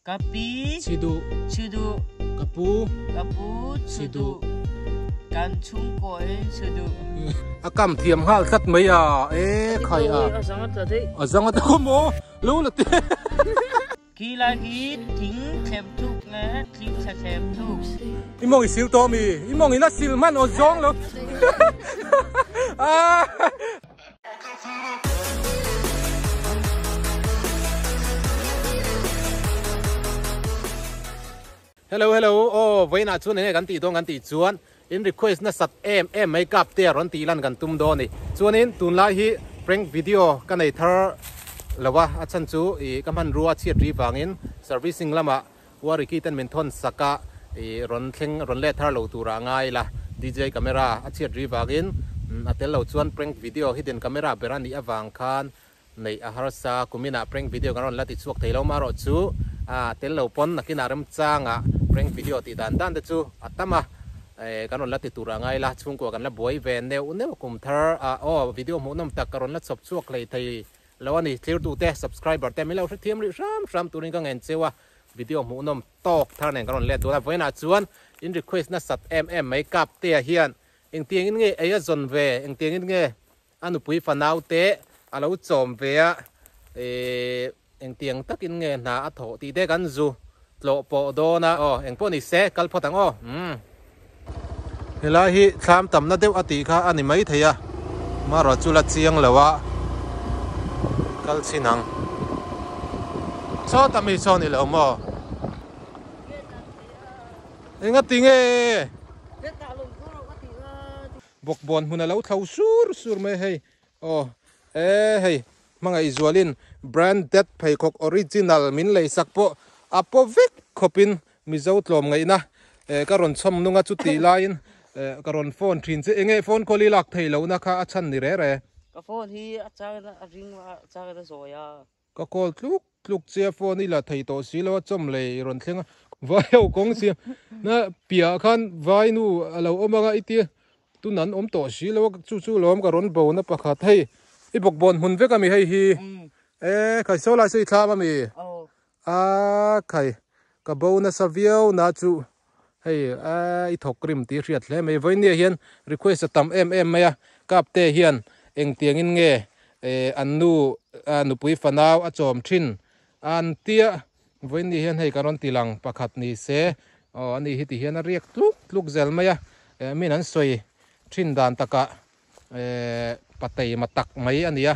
Ka pi. Chhi duh. Chhi duh. Ka pu. Ka pu chhi duh. Kan chhungkaw in chhi duh. A kam thiam nghal tlat mai a, e khai a. A zang a tla daih. A zang a tla maw? Lo la te. Khi lai khi thing thlem thuk nge thing thla thlem thuk. I mawng i sil tawh mi? I mawng in a sil hman aw zawng lo. Hello hello aw vawiinah chuan enge kan tih dawn kan tih chuan in request nasat em em mai kap te a rawn tih lan kan tum dawn a ni. Chuanin tunlai hi prank video ka nei thar lo a, a chhan chu ih ka hmanrua chhiat ri vangin servicing lamah Wariki ten min thawn sak a ih rawn thleng rawn let thar lo turah a ngai la. DJI camera a chhiat ri vangin a tel lo chuan prank video hidden camera ber a nih avang khan neih a harsa. Kuminah prank video kan rawn la ti chhuak thei lo marawh chu a tel lo pawn nakinah remchangah prank video tih dan dan te chu a tam a kan rawn la ti turah a ngai la. Chhungkua kan la buai ve neuh neuh kum thar ah aw video hmuhnawm tak ka rawn la chhawp chhuak hlei thei lo a ni. Thirtute subscriber te min lo hrethiam rih hram hram turin ka ngen cheu a. Video hmuhnawm tawk thar nen kan rawn let dawn a, vawiinah chuan in request nasat em em mai Kaptea hian engtiang in nge ei a zawn ve, engtiang in nge a nupui fanau te a lo chawm ve a, eh engtiang takin nge hna a thawh tih te kan zu tlawh pawh dawn a, aw engpawh ni se kal phawt ang aw umm. Helai hi thlam tamna deuh a tih kha a ni mai thei a, marawh chu la chiang lo a, kal chhin ang. Sawta mi saw ni lo maw? Enga ti nge? Bawkbawn hmun a lo thlo sur sur mai hei. Aw e hei hmangaih zualin branded pheikhawk original min lei sak pawh a paw vek khawpin Mizo tlawm ngaihna eh ka rawn chhawm nung a chutih laiin eh ka rawn phone thin che enge phone call i lak thei lohna kha a chhan ni re re. Ka phone hi a chang a ring a chang a zawi a. Ka call tluk tluk che a phone i la thei tawh si lo a chawm lei i rawn thleng a vai ho kawng si na piah khan vai nu a lo awm anga i tia tun an awm tawh si lo a chu chu lawm ka rawn bo na pakhat hei i bawkbawn hmun vek ami hei hi eh khai saw lai saw i thlam ami. A khai, ka bo nasa viau na chu hei a i thawk rim tih hriat hle mai. Vawinia hian request a tam em em mai a, Kapte hian engtiangin nge an nu nupui fanau a chawm thin an tia. Vawinia hian hei ka rawn ti lang pakhat ni se, aw ani hi ti hian a riak tluk tluk zel mai a, min an sawi thin dan takah patei ma tak mai a ni a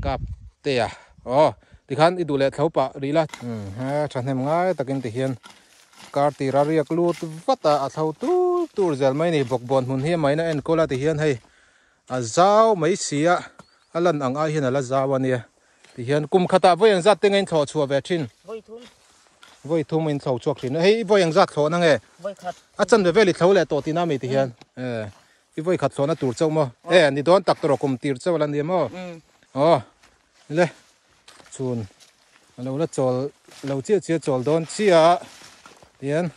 Kaptea aw tikhan i duh leh thlo pah rih la he thahnem ngai takin tihian kar tira riak lut vat a a thlo tur tur zel mai a ni bawkbawn hmun hi a main a enkawl a tihian hei a zau mai si a a lan ang ai hian a la zau a nia tihian kum khatah vawi engzat te nge in thlawh chhuah ve thin vawi thum in thlo chhuak thin hei vawi engzat thlawhna nge a chanve vel i thlo leh tawh tihna a mi tihian e. I vawi khat thlawhna tur chauh maw? E, ni dawn tak tawrh kum tir chauh la ni maw? Aw, le, chhun a lo la chawl lo chiah chiah chawl dawn chiah tihian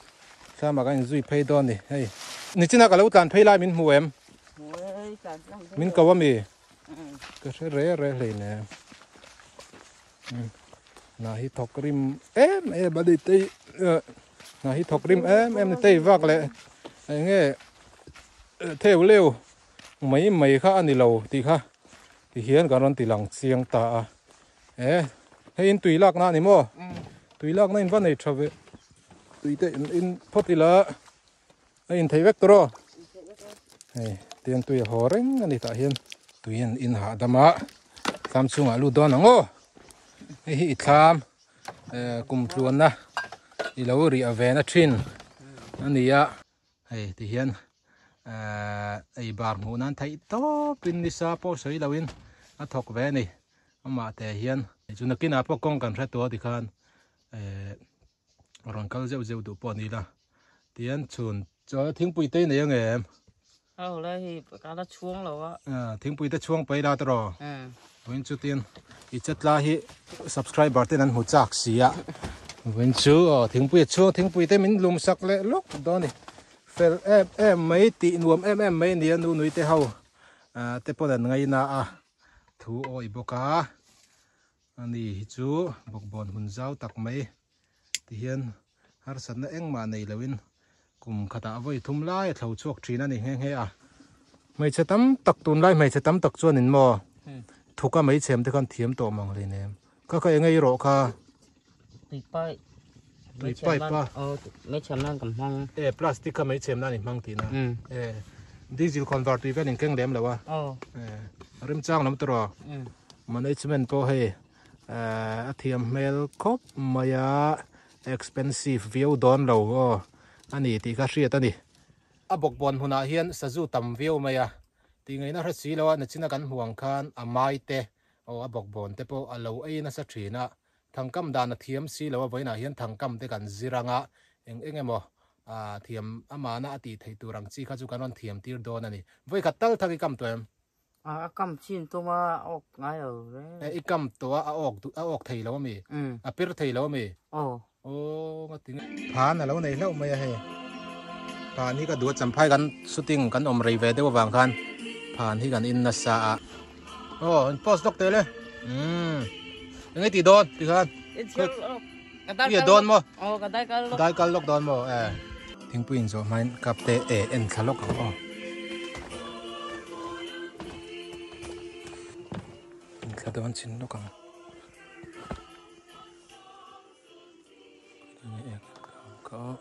thlamah kan inzui phei dawn ni hei. Nichina ka lo tlan phei lai min hmu em? Min ko a mi? Ka hre re re hlei ne. Hna hi thawk rim em em a ni tei hna hi thawk rim em em a ni tei vak leh eng nge theu leu mai mai kha a ni lo tih kha ti hian kan rawn ti lang chiang ta a e hei in tui lakna a ni maw tui lakna in va nei tha ve tui te in phawt ila a in thei vek tur aw hei tiang tui a haw reng a ni tah hian tui an in hahdam a thlam chhungah lut dawn ang aw hei hi i thlam eh kum tluanna i lo riah ve na thin a ni a hei ti hian eh ei bar hmuh nan theih tawpin nisa pawh sawi loin a thawk ve a ni amah te hian chu nakinah pawh kawng kan hre tawh tikhan eh. rawn kal zeuh zeuh duh pawh a ni la tihian chhun chuan thingpui te nei ang em ho lai hi ka la chhuang lo a thingpui te chhuang pai la tawh vawiin chu tin i chetla hi subscriber ten an hmu chak si a vawiin chu aw thingpui a chhuang thingpui te min lum sak leh lawk dawn a ni fel em em mai tih nuam em em mai a ni a nu nui te ho te pawn an ngaina a thu awih bawk a. Ani hi chu bawkbawn hmun zau tak mai Tihian harsatna engmah nei loin kum khatah vawi thum lai a thlo chhuak thin a ni nghe nghe a. Hmeichhe tam tak tunlai hmeichhe tam tak chuanin maw thuka meichhem te khan thiam tawh mang hlei nem. Ka ka eng ei rawh kha. Tui pipe. Tui pipe a. Aw meichhem nan kan hmang. E plastic kha meichhem nan i hmang tihna. E diesel khawnvar tui vel in keng lem lo a. Aw. E remchang lam tawh rawh. Management pawh hei a thiam hmel khawp mai a expensive viau dawn lo aw a ni tih kha hriat a ni. A bawkbawn hmunah hian sazu tam viau mai a tih ngaihna hre si lo a nachina kan hmuh ang khan a mai te aw a bawkbawn te pawh a lo ei nasa thin a thangkam dan a thiam si lo a vawiinah hian thangkam te kan zir anga eng eng emaw thiam amahna a tih theih tur ang chi kha chu kan rawn thiam tir dawn a ni. Vawikhat tal thak i kam tawh em? A kam chin tum a a awk ngai lo reng. E i kam tawh a a awk duh a awk thei lo ami? A pir thei lo ami? Aw. Aw nga ti nge. Phan a lo nei hlauh mai a hei. Phan hi ka duh a champhai kan shooting kan awm rei ve deuh avang khan phan hi kan in nasa a. Aw in post lawk teh le. Umm. Eng nge tih dawn ti khan. I chhiar lawk. Ka dai kal dawn maw? Aw ka dai kal lawk. Dai kal lawk dawn maw? E. Thingpui in zawh hmain cup te e en thla lawk ang aw. En thla dawn chin lawk ang. Ka aw.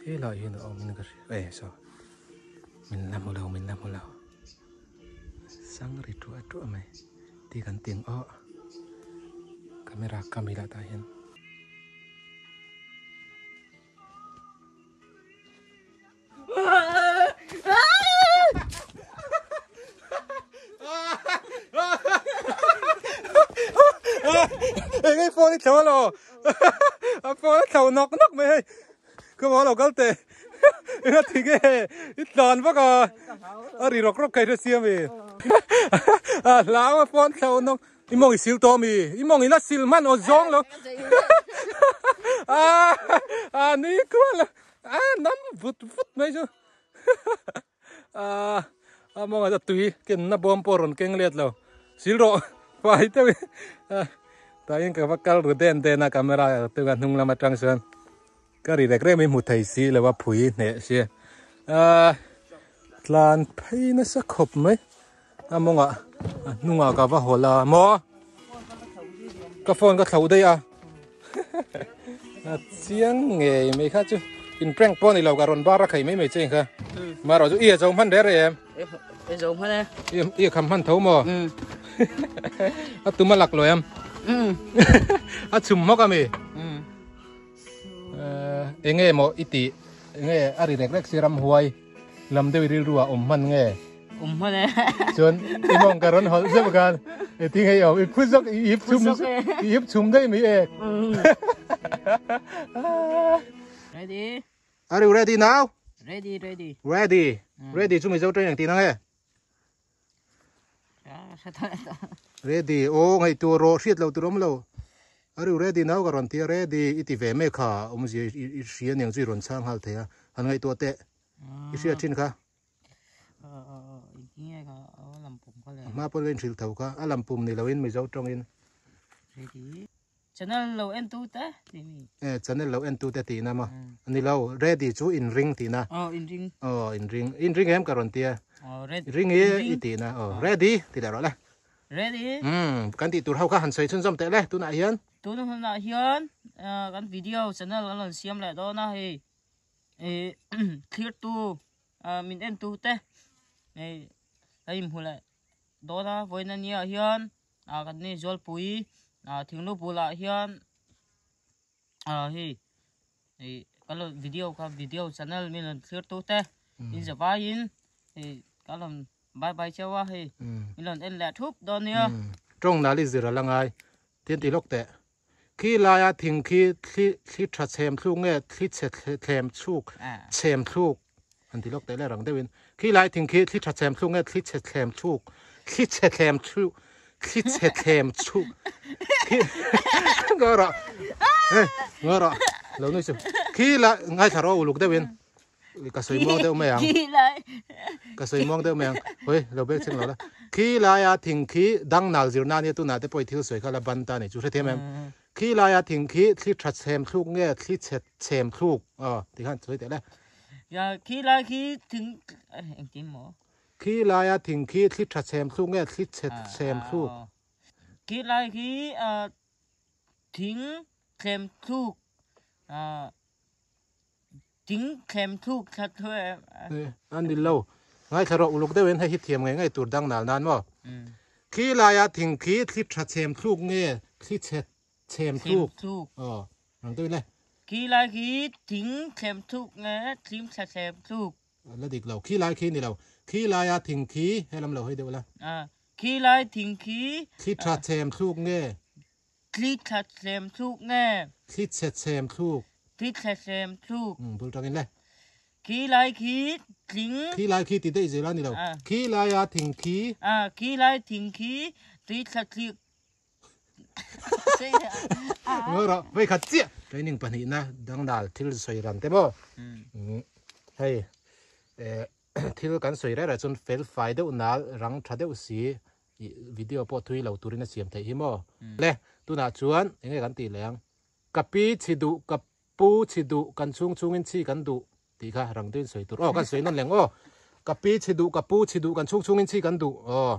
He lai hian a awm in ka hria e saw min la hmu lo min la hmu lo sang ri tuah tuah mai tih kan ti ang aw camera camera tah hian. Eng ei phone i thlo alo a phone a thlo nawk nawk mai hei ka maw lo kal teh eng a ti nge i tlan vak a a ri rawk rawk kha i hre siam i a hlau a phone thlo nawk i mawng i sil tawh mi i mawng i la sil hman aw zawng lo a a ni kual A nam vut vut mai chu a a mawngah chuan tui kenna bawm pawh a rawn keng let lo sil rawh fai deuh in tah ka va kal ru den den a camera te ka hnung lam atang chuan ka ri rek rek mai hmu thei si lo a phui hneh sia a tlan phei nasa khawp mai a mawngah a hnungah ka va hawl a maw ka phone ka thlo daih a a chiang ngei mai kha chu in prank pawh ni lo ka rawn bar a khai mai mai che kha ma rawh chu i a zo hman reh reh em i zo hman e i a kham hman tho maw a tum a lak lo em a chhum hmawk ami enge maw i tih enge a ri rek rek si ramhuai lam deuh i rilru ah awm hman nge Awm hman e. Chuan i mawng ka rawn hawlh zeuh khan i ti ngei awm i phu zawk i ip chhum i ip chhum daih mai e. Ready? Are you ready now? Ready, ready. Ready. Ready chu Mizo tawng engtin ang e? Ready. Aw ngaihtuah rawh hriat loh tur awm lo. Are you ready now ka rawn ti a ready i ti ve mek kha awmzia i hria aniang chu i rawn chhang nghal thei a. Han ngaihtuah teh. I hriat thin kha. A hma pawh in hrilh tho kha a lam pum ni loin Mizo tawngin. Channel lo en tu te tih mi. E channel lo en tu te tih na maw. Ni lo ready chu in ring tih na. Aw in ring. Aw in ring in ring em ka rawn tia. Aw ready. Ring i i tih na aw ready ti leh rawh le. Ready. Umm kan tih tur ho kha han sawi chhunzawm teh le tunah hian. Tun hunah hian kan video channel kan rawn siam leh dawn a hei. Ih thlir tu min en tu te hei a inhmu leh dawn a vawiin ania hian kan ni Zawlpui thinglu bulah hian hei ih ka lo video kha video channel min rawn thlir tu te in zavaiin hei ka rawn bye bye cheu a hei min rawn en leh thup dawn nia. Tawng nal i zir a la ngai tin ti lawk teh. Khi laia thing khi thli thli tha chhem thluk nge thli chhe thlem chhuk chhem thluk an ti lawk teh le rang deuhin khi lai thing khi thli tha chhem thluk nge thli chhe thlem chhuk thli chhe thlem chhuk Thli chhe thlem chhuk khi ngawi rawh hey ngawi rawh lo nui chu khi la ngaithla rawh uluk deuhin ka sawi muang deuh mai ang ka sawi muang deuh mai ang hawi lo bek chhing lo la khi laia thing khi dang nal zir nan nia tunah te pawh i thil sawi kha la ban ta ni chu hrethiam em khi laia thing khi thli tha chhem thluk nge thli chhe chhem thluk aw tikhan sawi teh le ya khi lai khi thing engtin maw Khi laia thing khi thli tha chhem thluk nge thli chhe chhem thluk? Khi lai khi thing thlem thluk thing thlem thluk thla thluai A ni lo. Ngaithla rawh uluk deuhin hei hi thiam ngei ngei tur dang nal nan maw? Khi laia thing khi thli tha chhem thluk nge thli chhe chhem thluk? Aw, rang deuhin le. Khi lai khi thing thlem thluk nge thlim thla thlem thluk? La dik lo. Khi lai khi ni lo. Khi laia thing khi he lam lo hei deuh la. A, khi lai thing khi. Thli tha chhem thluk nge? Thli tha chhem thluk nge? Thli chhe chhem thluk. Thli chhe chhem thluk. Um, bul tangin le. Khi lai khi thing. Khi lai khi ti daih zel a ni lo. Khi laia thing khi. A, khi lai thing khi tui thla thlik. Ngawi rawh, vei khat chiah. Training pahnihna dangdal thil sawi ran te maw? Hei thil kan sawi reng reng chuan fel fai deuh nal rang tha deuh si video pawh thui lo turin a siam theih hi maw? Le tunah chuan eng nge kan tih leh ang? Ka pi chhi duh ka pu chhi duh kan chhung chhungin chhi kan duh tih kha rang deuhin sawi tur aw kan sawi nawn leng aw. Ka pi chhi duh ka pu chhi duh kan chhung chhungin chhi kan duh aw.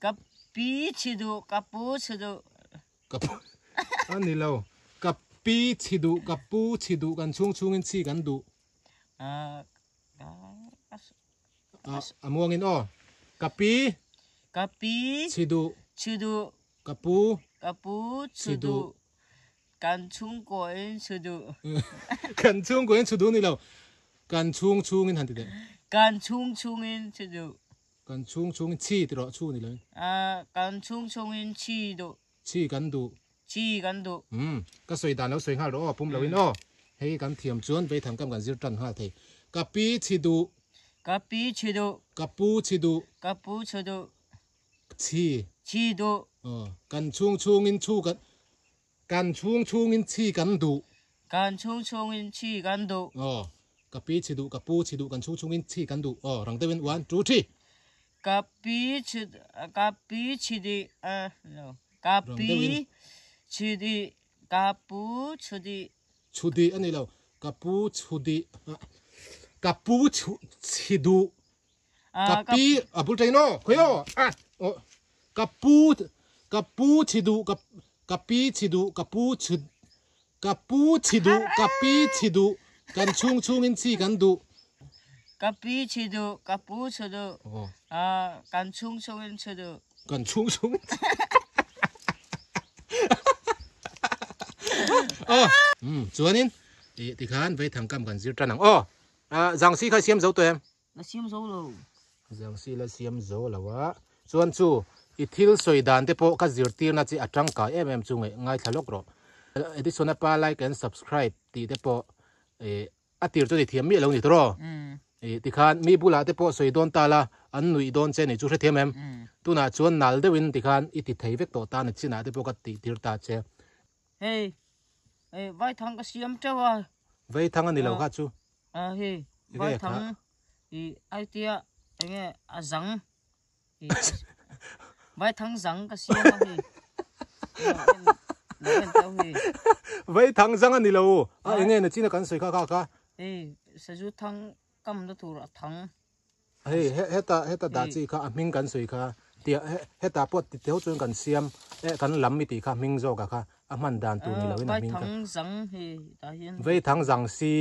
Ka pi chhi duh, ka pu chhi duh. Ka pu a ni lo. Ka pi chhi duh, ka pu chhi duh, kan chhung chhungin chhi kan duh. A muangin aw. Ka pi. Ka pi. Chhi duh. Chhi duh. Ka pu. Ka pu chhi duh. Kan chhungkuain chhi duh. Kan chhungkuain chhi duh ni lo. Kan chhung chhungin han ti teh. Kan chhung chhungin chhi duh. Kan chhung chhungin chhi ti rawh, chhu ni loin. Kan chhung chhungin chhi duh. Chhi kan duh. Chhi kan duh. Umm, ka sawi dan lo sawi nghal rawh aw, pum loin aw. Hei kan thiam chuan veithang kam kan zir tan nghal thei. Ka pi chhi duh. Ka pi chhi duh. Ka pu chhi duh. Ka pu chhi duh. Chhi. Chhi duh. Aw, kan chhung chhungin chhu kan, Kan chhung chhungin chhi kan duh. Kan chhung chhungin chhi kan duh. Aw, ka pi chhi duh, ka pu chhi duh, kan chhung chhungin chhi kan duh. Aw, rang deuhin one, two, three. Ka pi chhi, ka pi chhi dih, no, ka pi chhi dih, ka pu chhu dih. Chhu dih a ni lo, ka pu chhu dih, ka pu chhu chhi duh. Ka pi a bul ṭain aw, khawi aw, ah, aw, ka pu, ka pu chhi duh, ka, ka pi chhi duh, ka pu chhi, ka pu chhi duh, ka pi chhi duh, kan chhung chhungin chhi kan duh. Ka pi chhi duh, ka pu chhi duh, ah, kan chhung chhungin chhi duh. Kan chhung chhungin chhi Aw, um, chuanin, tikhan veithang kam kan zir ṭan ang aw. Ah, zangsi kha i siam zo tawh em? La siam zo lo. Zangsi la siam zo lo a. Chuan chu i thil sawi dan te pawh ka zirtirna chi a tangkai em em chu ngaih ngaithla lawk rawh. Edison a pa like and subscribe tih te pawh eh a tir chu ni thiam miah lo ni tawh. Eh tikhan mi bulah te pawh sawi dawn ta la an nuih dawn che ni chu hrethiam em. Tunah chuan nal deuhin tikhan i ti thei vek tawh ta ni chinah te pawh ka tih tir ta che. Hei eh vaithang ka siam teuh a. Vaithang a ni lo kha chu. A hei vaithang i ai tia enge a zang i vaithang zang ka siam a hei vaithang zang a ni lo a enge na china kan sawi kha kha kha hei sazu thang kam na tur a thang Hei heta heta dah chi kha a hming kan sawi kha tia heta pawh ti teuh chuan kan siam eh kan lam i tih kha hming zawk ah kha a hman dan tur ni loin a hming kha Vaithang zang hei tah hian Vaithang zang si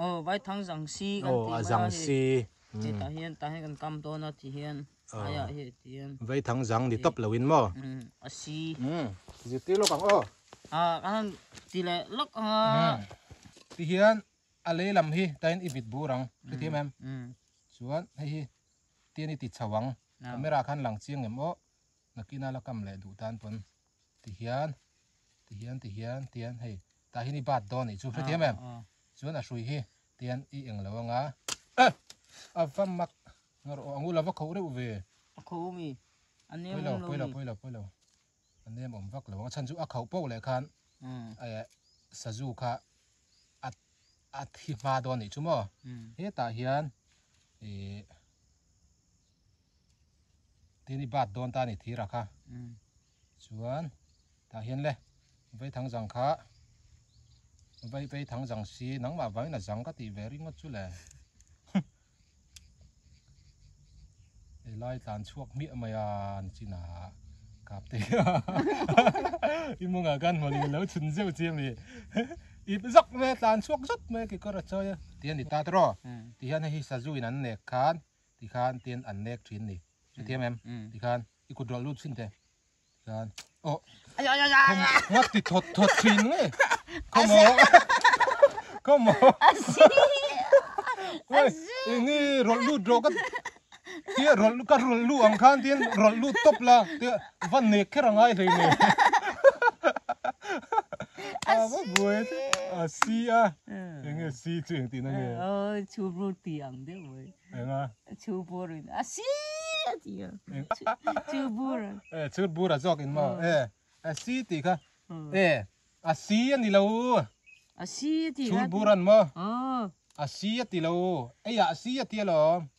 aw vaithang zang si kan aw tih a mai a zang hei si hei tah hian tah hian kan kam dawn a ti hian aiah hei ti hian Vaithang zang ni tawp loin maw a si zirtir lawk ang aw a kan han ti leh lawk ang a ti hian A lei lam hi tain i vit bur ang, hrethiam em? Chuan hei hi tian i ti chho ang, camera khan lang chiang em aw, nakina la kam leh duh tan pawn ti hian, ti hian, ti hian, tian hei tah hian i bat dawn anih chu, hrethiam em? Chuan a hrui hi tian i eng lo anga, a va mak, a ngu la va khoh reuh ve. A khoh mi. A nem Pawilo, awm lo pawilo, ni. pawilo, pawilo. A nem awm vak lo ang. A chhan chu a khauh poh leh khan sazu kha a a thi hma dawn anih chu maw. Hetah hian ih tin i bat dawn ta a ni thira kha. Chuan tah hian le vaithang zang kha vai vaithang zang si nangmah vangin a zang ka tih ve ringawt chu le. Helai tlan chhuak hmiah mai a ni chin a kap te i mawngah khan hmawlh in lo chhun zeuh chi a mi ip zawk mai a tlan chhuak zawt mai a kekawr a chawi a ti a ni ta tawh ti hian hei hi sazu in an nek khan ti khan tin an nek thin a ni hrethiam em ti khan i kut rawlh lut thin teh ti khan aw nghat ti thawt thawt thin nge khawmaw khawmaw eng nge rawlh lut rawh ka tia rawlh ka rawlh luh ang khan tin rawlh lut tawp la tia va nek kher a ngai hlei nen a va buai a si a eng nge si chu eng tihna nge chhubur ti ang deuh mai Enga? Chhubur in a si a ti a. Chhubur. Eh chhubur a zawk in maw? Eh a si tih kha. Eh a si a ni lo. A si a ti kha. Chhubur an maw? A si a ti lo. Ei ah si a ti alawm.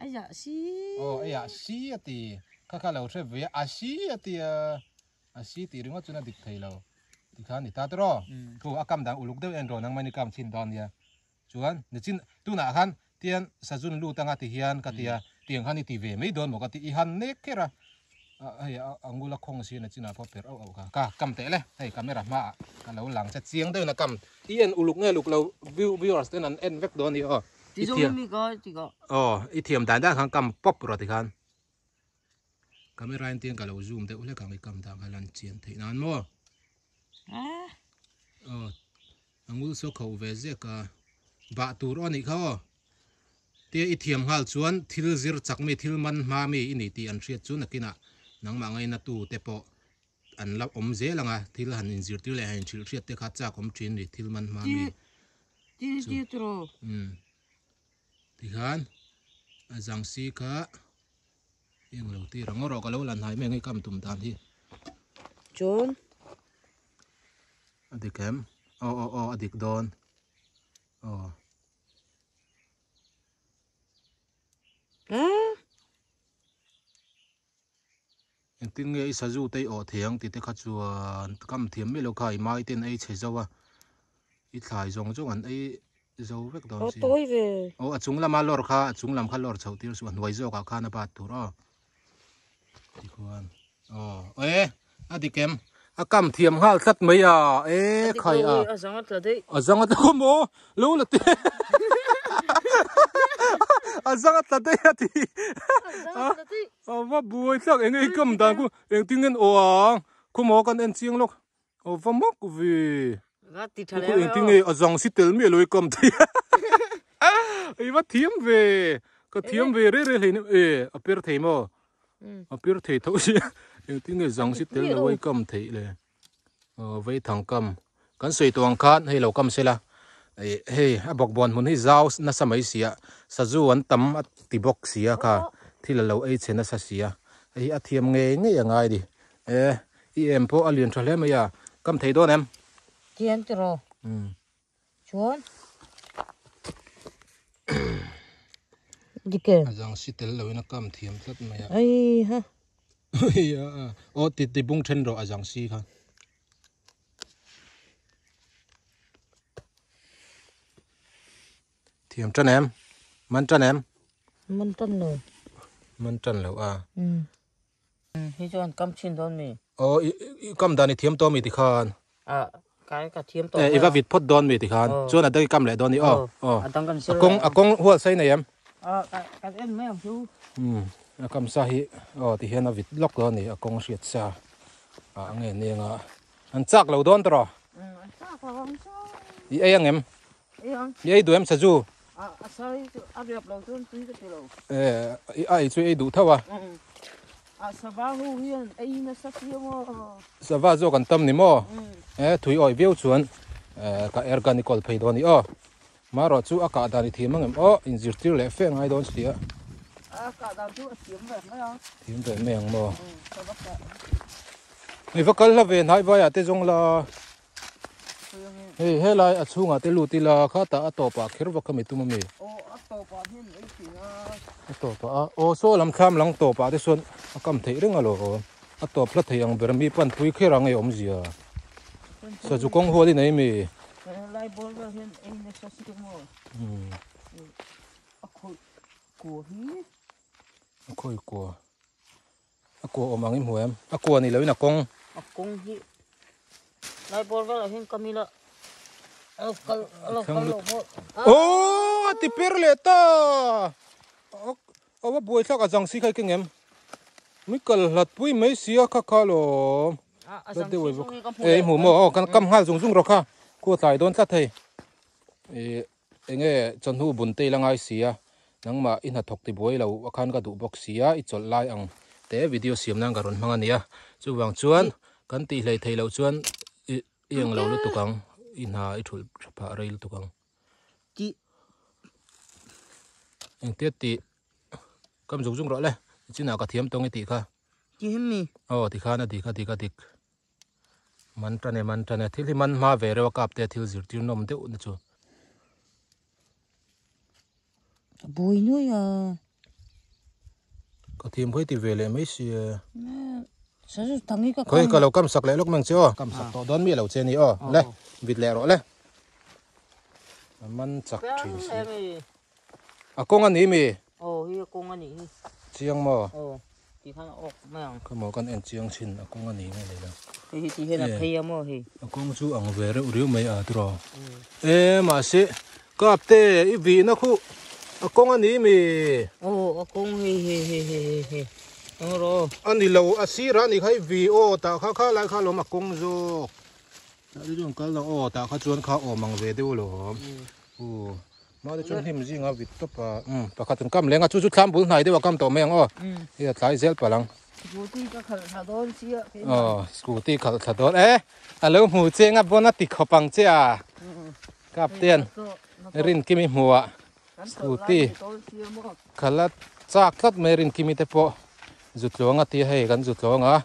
Ei ah si. Aw ei ah si a ti. Kha kha lo hre ve a. A si a ti a. A si tih ringawt chuan a dik thei lo. Tikhan ni ta tawh. Thu a kam dan uluk deuh en rawh nang mai ni kam chhin dawn nia. Chuan nichin tunah khan tian sazun lut anga ti hian ka ti a, tiang khan i ti ve mai dawn maw ka ti, i han nek kher a, hei a ngula khawng si nichinah pawh per auh auh kha, ka kam teh le, hei camera hmaah ka lo lang che chiang deuhin a kam, i en uluk nge luk lo viewers ten an en vek dawn a ni aw, i thiam aw i thiam dan dan khan kam pawp rawh tikhan camera in tiang ka lo zoom deuh hlek ang i kam dan kha lan chian theih nan maw aw. A ngul saw kho ve zek a, bah tur aw nih kha aw. Tia i thiam nghal chuan thil zir chak mi, thil man hma mi i ni tih an hriat chu nakinah nangmah ngaina tu te pawh an la awm zel ang a, thil han inzirtir leh han inhrilh hriat te kha chak awm thin ni, thil man hma mi chu. Umm tikhan a zang si kha eng lo tir ang erawh ka lo la hnai mai ang i kam tum dan hi. Chuan. A dik em? Aw aw aw a dik dawn. Aw. Engtin nge i sazu te i awh thei ang tih te kha chuan kam thiam miah lo kha i mai ten ei chhe zo a i thlai zawng zawng an ei zo vek dawn si. Aw a chung lama lawr kha a chung lam kha lawr chhoh tir suh a hnuai zawkah khan a bat tur aw. Tikhuan aw e a dik em a kam thiam nghal tlat mai a e khai a a zang a tla daih a zang a tla maw lo la te a zang a tla daih a ti a va buai thlak eng nge i kam dan khu engtin nge an aw ang khaw maw kan en chiang lawk a va mak ve khu engtin nge a zang si tel miah lo i kam thei i va thiam ve ka thiam ve rei rei hlein e a per thei maw a per thei tho si engtin nge zang si tel lo i kam theih le vei thang kam kan sawi tawh ang khan hei lo kam sela hei a bawkbawn hmun hi zau nasa mai si a sazu an tam a ti bawk si a kha thil a lo ei chhe nasa si a hei hi a thiam ngei ngei a ngai a ni e i em pawh a lian tha hle mai a kam thei dawn em Thiam tiraw chuan dik em a zang si tel loin a kam thiam tlat mai a ai ha aw ti ti bung then rawh a zang si kha thiam tan em man tan em man tan lo man tan lo a Hi chuan kam chin dawn mi? Aw i kam dan i thiam tawh mi ti khan. A kai ka thiam tawh. E i va vit phawt dawn mi ti khan. Chuan a dang i kam leh dawn ni aw. Aw. A dang kan sir. A kawng a kawng hual sei nei em? A kan en mai ang chu. Um a kam sa hi aw ti hian a vit lawk dawn ni a kawng hriat sa. A nge neng a an chak lo dawn tawh rawh. An chak lo ang chu. I ei ang em? I ei duh em sazu? A sai chu a riap lo chuan tui ka ti lo. E a ei chu ei duh tho a. A sava ho hian ei nasa sia maw. Sava zawk an tam ni maw? E thui awih viau chuan ka air gun i kawl phei dawn i aw. Marawh chu a kah dan i thiam ang em aw inzirtir leh fe ngai dawn si a. A kah dan chu a thiam ve mai a. Thiam ve mai ang maw? Hei va kal hla ve hnai vaiah te zawng la. Hei helai a chhungah te lut ila khatah a tawpah kher vak kha mi tum ami. Aw a tawpah hian ei thin a. A tawpah a aw saw lam thlam lang tawpah te chuan a kam theih reng alawm. A tawp hla thei ang ber mi pan pui kher ang ei awmzia. Sazu kawng hual in ei mi. Helai ball vel hian ei nasa si maw. A khawih kua hi. A khawih kua. A kua awm ang i hmu em? A kua ni loin a kawng. A kawng hi lai bawr velah hian ka mila a lo kal a lo kal lo maw. Aww a ti per leh ta. A va buai thlak a zang si kha i keng em? Mi kal hlat pui mai sia kha kha lawm. A zang si chu ka hmu leh. E i hmu maw? Aw kan kam nghal zung zung rawh kha. Khua tlai dawn tlat hei. Ih. Enge chawhnu bun te ila ngai sia, nangmah i hnathawk ti buai lo a khan ka duh bawk sia, i chawlh lai ang te video siam nan ka rawn hmang a nia, chuvang chuan kan tih hlei thei loh chuan i i englo lutuk ang, i hna i thulh tha phah rei lutuk ang. Engtia tih kam zung zung rawh le, chinah ka thiam tawng i tih kha. Aw tikhan a dik a dik a dik. Man tan e man tan e thil hi man hma ve reuh a kap te thil zirtir nawm deuh na chu. A buai nuai a. Ka thiam khawi ti ve leh mai si e. Sazu tangi ka kam. Khawi ka lo kam sak leh lawk mang che aw. Kam sak tawh dawn mi lo che ni aw. Le vit leh rawh le. A man chak thin si. A kawng a ni mi? Aw hi a kawng a nih hi. Chiang maw? Aw ti khan a awk mai ang. Kha maw kan en chiang thin a kawng a ni nge ni lo. Hei hi ti hian a phei a maw hei. A kawng chu ang ve reuh riau mai a tiraw. E mahse kap te i vihna khu a kawng a ni mi? Aw a kawng hei hei hei hei hei hei ang rawh. A ni lo a sirah a ni kha i vih aw tah kha kha lai kha lawm a kawng zawk. Tah te chuan kal lo aw tah kha chuan kha awm ang ve deuh alawm. Aw. Mahni chuan hnim zinga vit tawp a, umm pakhat an kam leng a, chu chu thlam bul hnai deuh a kam tawh mai ang aw, hei a tlai zel palh ang. Scooty ka khalh thla dawn sia keimah. Aw scooty khalh thla dawn e, a lo hmu cheng a bawn a ti khawp ang che a, Kapten Rinkimi hmuh ah scooty khalh a chak tlat mai Rinkimi te pawh zutluang a tia hei kan zutluang a.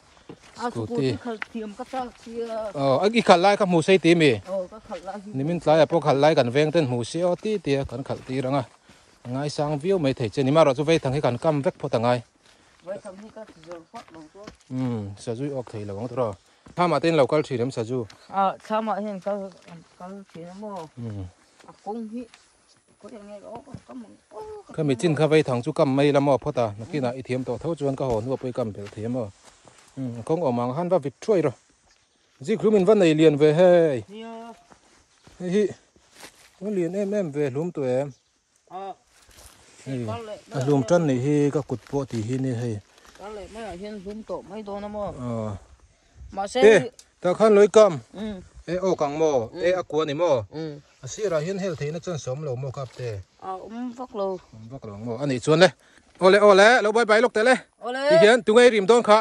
Scooty khalh thiam ka chak sia. Aw i khalh lai kha hmu sei ti mi? Aw ka khalh lai hi. Nimin tlaiah pawh khalh lai kan veng ten hmu si aw ti tia kan khalh tir ang a. A ngaisang viau mai thei che ni marawh chu veithang hi kan kam vek phawt a ngai. Veithang hi ka zawr phawt lo chuan. Umm sazu i awk thei lo ang tawh. Thlamah te in lo kal thin em sazu? Ah thlamah hian kal kal thin a maw? A kawng hi. Khami chin kha vei thang chu kam mai la maw phawt a, nakinah i thiam tawh tho chuan ka haw hnu pawh i kam belh thei a maw. Umm kawng awm ang khan va vit thuai rawh. Zik hlum in va nei lian ve hei. Hei hi va lian em em ve hlum tawh em. Hei a hlum tan nih hi ka kut pawh tih hi ni hei. Aw. E tah khan lawih kam. E awk ang maw? E a kua ni maw? A sirah hian hel theihna chuan sawm lo maw kap te? A awm vak lo. Awm vak lo ang maw? A nih chuan le. Awle awle lo bye bye lawk teh le. Awle. Ti hian tunge i rim dawn kha?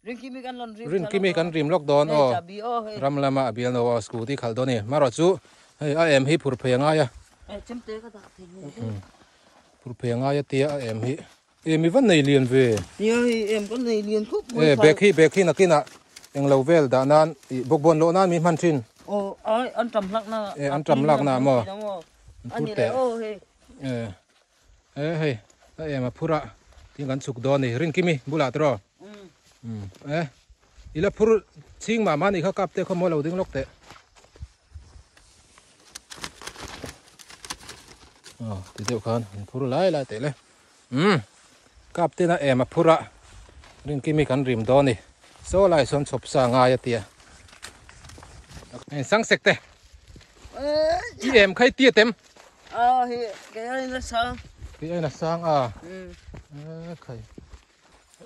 Rinkimi kan rawn rim Rinkimi kan rim lawk dawn aw. Hei chabi aw hei. Ram lama a bial no aw scooty khalh dawn a ni. Marawh chu hei a em hi phur phei a ngai a. E chemte ka dah thei nge. Phur phei a ngai a tia a em hi. Em i va nei lian ve. Nia hei em ka nei lian khawp mai. E bag hi bag hi nakinah englo vel dah nan ih bawkbawn lawh nan mi hman thin. Aw ai an tam hlak na. E an tam lak na maw. An phur teh. Aw hei. E e hei a em a phur a tin kan chhuk dawn a ni Rinkimi bulah te rawh. Um e ila phur chhing mah mah a nih kha kap te khaw maw lo ding lawk teh. Aw ti deuh khan an phur lai lai teh le. Umm kap ten a em a phur a Rinkimi kan rim dawn ni saw lai sawn chhawp sa ngai a tia hei sang sek te i em kha i tia tem a hi kei a in a sang kei a in a sang a e khai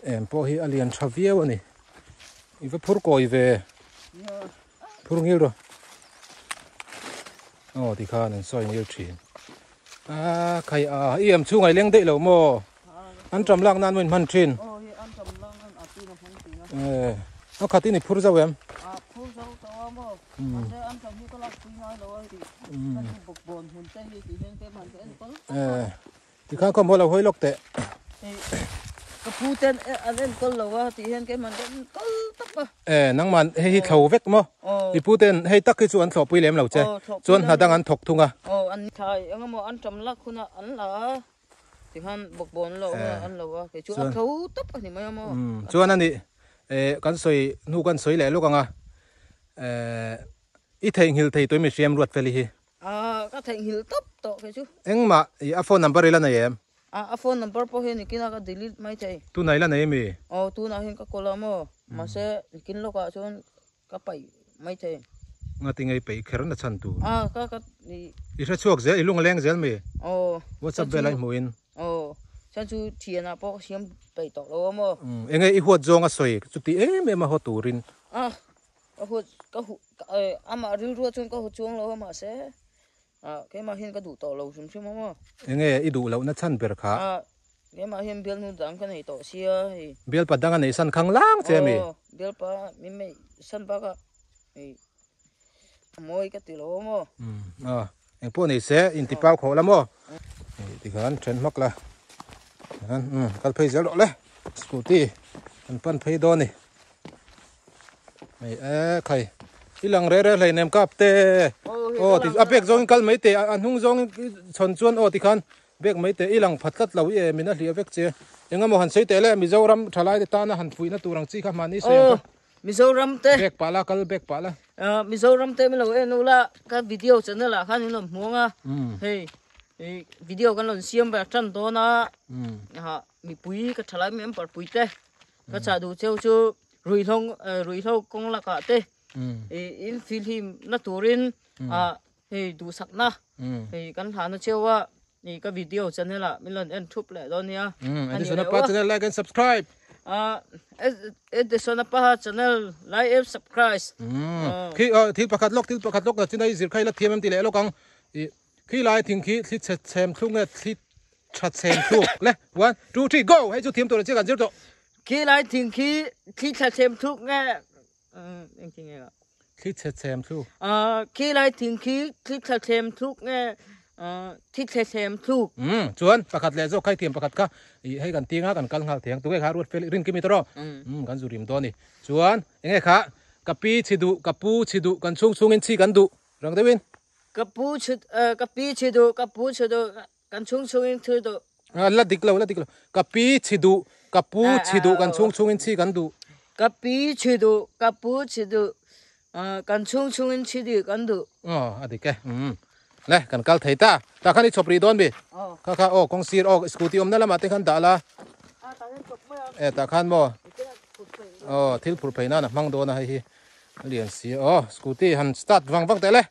em pawh hi a lian tha viau a ni i va phur kawi ve phur ngil rawh aw tikhan an sawi ngil thin. A khai a i em chhungai leng daih lo maw an tam lak nan maw in hman thin e a khat in i phur zauh em e tikhan khaw maw lo hawi lawk teh. Ka pu ten an enkawl lo a tih hian keimah ka enkawl tawp a. E nangman hei hi thlo vek maw? I pu ten hei tak hi chu an thlawhpui lem lo che. Chuan hna dang an thawk thung a. Aw an thlai eng emaw an tam lak hunah an la a tikhan bawkbawn lo hunah an lo a kei chu a thlo tawp a ni mai a maw? Chuan a nih kan sawi hnu kan sawi leh lawk ang a i theihnghilh thei tawh i mihriam ruat fel i hi. Ka theihnghilh tawp tawh kei chu. Engmah i a phone number i la nei em? A phone number pawh hi nikin a ka delete mai thei. Tunah i la nei ami? Aw tunah hian ka call a maw? Mahse nikin lawkah chuan ka paih mai thei. Ngati ngei peih kher na chhan tur? A ka ka i. I hre chhuak zel, i lung a leng zel mi? Aw. WhatsApp vel a i hmuh in? Aw, chuan chu thianah pawh ka siam peih tawh lo a maw? Enge i huat zawng a sawi chuti em em a haw turin? A, ka huat ka hu amah rilruah chuan ka haw chuang lo a mahse Ah, keimah hian ka duh tawh lo hrim hrim a maw? Enge i duh lohna chhan ber kha? Ah, keimah hian bialnu dang ka nei tawh sia hei. Bialpa dang a neih san khang lang che ami? Aw, bialpa min neih san bakah hei a mawi ka ti lo a maw? Umm, aw, eng pawh nei se in ti pau khawh la maw? Hei tikhan then hmak la, tikhan umm kal phei zel rawh le, scooty kan pan phei dawn a ni. Hei e khai i lang re re hlei nem kap te aw ti a bag zawng in kal mai teh a hnung zawng in chhawn chuan aw tikhan bag mai teh i lang phat tlat lo i e min a hliah vek che engemaw han sawi teh le Mizoram thalai te tana han fuihna tur ang chi kha mahni sawi ang kha Mizoram te bag pah la kal bag pah la Mizoram te min lo en ula ka video channel ah khan in rawn hmuang a hei video kan rawn siam ve tan dawn a mipui ka thalai member pui te Ka chah duh cheu chu ruihhlo ruihhlo kawng lakah te in fihlim na turin hei duhsakna hei kan hlahna cheu a ni ka video channel ah min rawn en thup leh dawn nia. Edison Apa channel like and subscribe. Edison Apa channel like and subscribe. Khi thil pakhat lawk thil pakhat lawk na chinai zir kha ila thiam em ti leh lawk ang. Khi lai thing khi thli chhe chhem thluk nge thli tha chhem thluk le one two three go hei chu thiam tur ang chiah kan zir tawh. Khi lai thing khi thli tha chhem thluk nge eng thing nge ka. Thli chhe chhem thluk. Khi lai thing khi thli tha chhem thluk nge thli chhe chhem thluk. Um chuan pakhat leh zawk khai thiam pakhat kha i hei kan tinga kan kal nghal thei ang tunge kha ruat fel rin kimi tawh um kan zu rim dawn ni chuan enge kha ka pi chhi duh ka pu chhi duh kan chhung chhungin chhi kan duh rang deuhin. Ka pu chhu ka pi chhi duh ka pu chhi duh kan chhung chhungin chhi duh. La dik lo la dik lo ka pi chhi duh ka pu chhi duh kan chhung chhungin chhi kan duh. Ka pi chhi duh ka pu chhi duh kan chhung chhungin chhi duh kan duh. Aw a dik e umm le kan kal thei ta tah khan i chhawp rih dawn mi kha kha aw kawng sir aw scooty awmna lamah te khan dah la e tah khan maw aw thil phur phei nan a hmang dawn a hei hi a lian si aw scooty han start vang vang teh le.